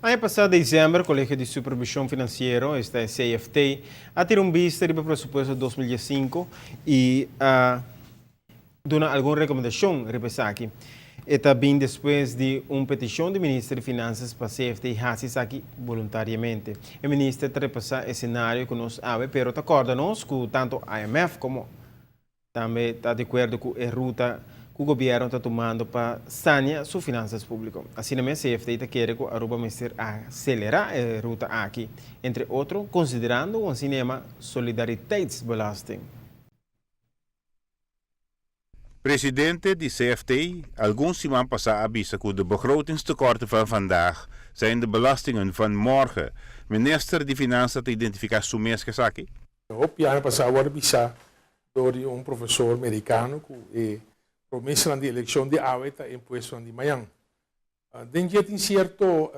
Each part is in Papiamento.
Aña pasá desèmber, Kolegio di Supervishon Finansiero, esta e CFT, a tira un bista riba presupuesto 2015 i a duna algun rekomendashon riba esaki. E ta bin despues di un petishon di Minister di Finansas pa CFT hasi esaki boluntariamente. E minister ta repasá e senario ku nos awe, pero ta kòrda nos ku tantu IMF komo Tambe ta di akuerdo ku e ruta ku gobièrnu ta tumando pa sania su finansas públiko. Asina mes CFT ta kere ku Aruba mester aselerá e ruta aki, entre otro konsiderando un asina yama solidariteitsbelasting. Presidente di CFT algun siman pasá a bisa ku de begrotingstekorten van vandaag zijn de belastingen van morgen. Minister di Finansa ta identifiká su mes ku esaki? Hopi aña pasá a wòrdu bisá dor di un profesor merikano ku e promesanan di elekshon di awe ta impuestonan di mañan. Den dje tin sierto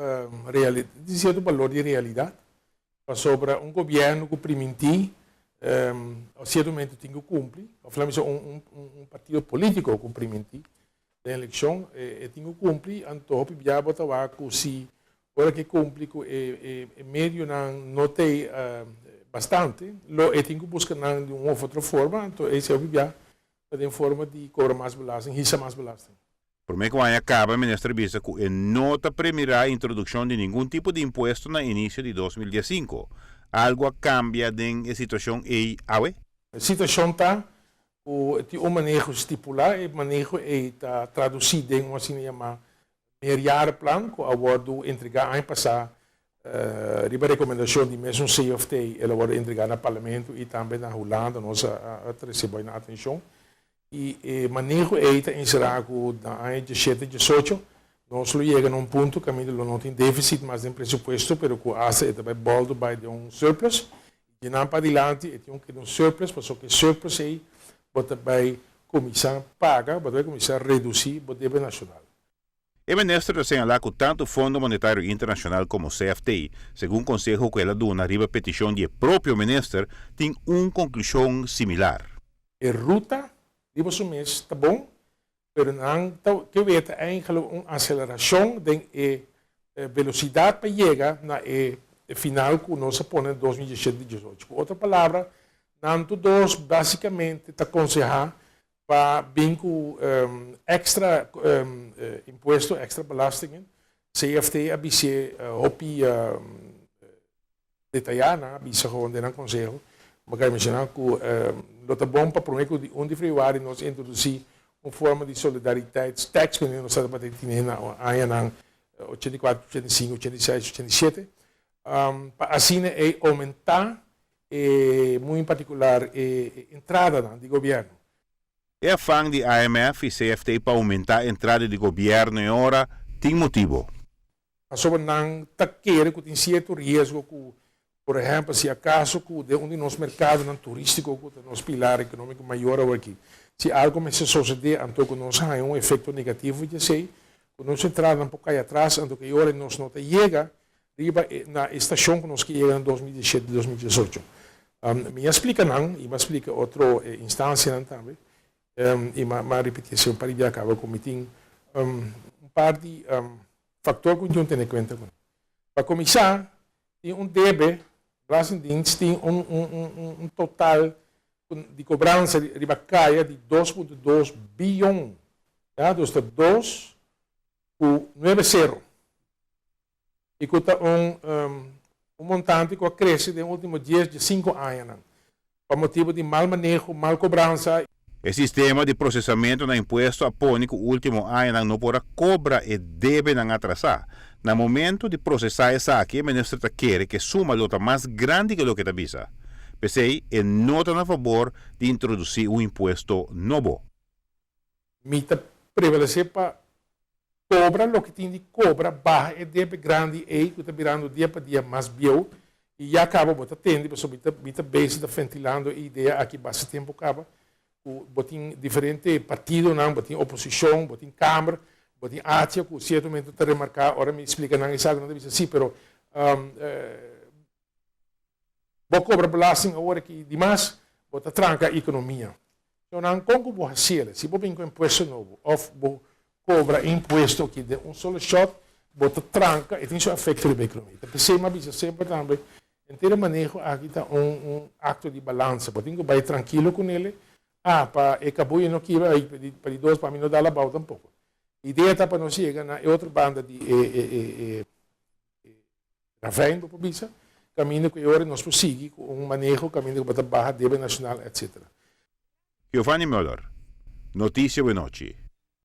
tin sierto balor di realidat, pasobra un gobièrnu ku primintí sierto momento tin ku kumpli, òf laga mi bisa un partido polítiko ku primintí den elekshon e tin ku kumpli, anto hopi bia bo ta wak ku si ora ku e kumpli ku e medionan no ta bastante, lo e tin ku buska nan di un òf otro forma, anto esei hopi bia ta den forma di kobra mas belasting, hisa mas belasting. Promé ku aña kaba minister bisa ku e no ta premirá introdukshon di ningun tipo di impuesto na inisio di 2015. Algu a kambia den e situashon ei awe? E situashon ta ku tin un maneho stipulá, e maneho ei ta tradusí den un asina yamá meerjarenplan ku a wòrdu entregá aña pasá riba rekomendashon di mesun CFT. El a wòrdu entregá na Parlamento i tambe na Hulanda, nos a trese bai na atenshon. I e maneho ei ta enserá ku na aña diesshete, diesocho nos lo yega na un punto kaminda lo no tin défisit mas den presupuesto pero ku asta e ta bai bòltu bai den un surplus. Di nan padilanti e tin un keda un surplus, pasobra ku e surplus ei bo ta bai kuminsá paga, bo ta bai kuminsá redusí bo debe nashonal. E minister ta señalá ku tantu Fondo Monetario Internashonal komo CFT, segun konseho ku el a duna riba petishon di e propio minister, tin un konklushon similar. E ruta riba su mes ta bon, pero nan ta ke weta eigenlijk un aselerashon den e velosidat pa yega na e final ku nos a pone na 2017 18. Ku otro palabra, nan tur dos basikamente ta konsehá pa bin ku èkstra impuesto, èkstra belastingen. CFT a bis'é hopi detayá, nan a bisa gewoon den nan konseho, bo ka menshoná ku lo ta bon pa promé ku di un di febrüari nos introdusí un forma di solidariteitstax ku nos tabata tene na añanan 84, 85, 86, 87, pa asina ei oumentá e muy en partikular e entradanan di gobièrnu. E afan di IMF i CFT pa oumentá entrada di gobièrnu e ora tin motibu. Pasobra nan ta kere ku tin sierto riesgo ku, por ehèmpel, si akaso ku den un di nos merkadonan turístiko ku ta nos pilar ekonómiko mayor aworakí, si algu mester sosodé anto ku nos haña un efekto negativo di esei, ku nos entradanan por kai atras anto ku e ora nos no ta yega riba e na e stashon ku nos ke yega na 2017, 2018. Mi a splika nan i mi a splika otro instansianan tambe i mi a ripití esei un par di bia kaba ku mi tin un par di faktor ku tin tene kuenta kuné. Pa kuminsá tin un debe, Belastingdienst tin un un total di kobransa riba kaya di 2.2 biyon, ya, dus ta dos ku nuebe sero. I ku ta un un montante ku a krese den último dies, diesinku añanan pa motibu di mal maneho, mal kobransa. E sistema di prosesamentu na impuesto a pone ku último añanan no por a kobra e debenan atrasá. Na momentu di prosesá esaki e minister ta kere ku e suma lo ta mas grandi ku loke ta bisa. P'esei e no ta na fabor di introdusí un impuesto nobo. Mi ta prevalesé pa kobra loke tin di kobra, baha e debe grandi ei ku ta birando dia pa dia mas bieu i ya kaba bo ta tende pasobra mi ta mi ta bezig ta ventilando e idea aki basta tempu kaba ku bo tin diferente partidonan, bo tin oposishon, bo tin kamer, bo tin atia ku sierto momento ta remarká ora mi splika nan esaki nan ta bisa si pero Bo kobra belasting awor aki di mas, bo ta tranka ekonomia. So nan kon ku bo hasiel? Si bo bin ku impuesto nobo òf bo kobra e impuesto aki den un solo shòt, Bo ta tranka, e tin su efekto riba ekonomia. Ta p'esei mi a bisa semper tambe, henter e maneho aki ta un un akto di balansa. Bo tin ku bai trankilo ku nele, ah, pa e kabuya no kibra, i pa di dos pa mi no dal abou tampoko. Idea ta pa nos yega na e otro banda di e e e e ravijn, bo por bisa, kaminda ku e ora nos por sigui ku un maneho kaminda ku bo ta baha debe nashonal, etsetera. Giovanni Muller, Noticia Buenochi.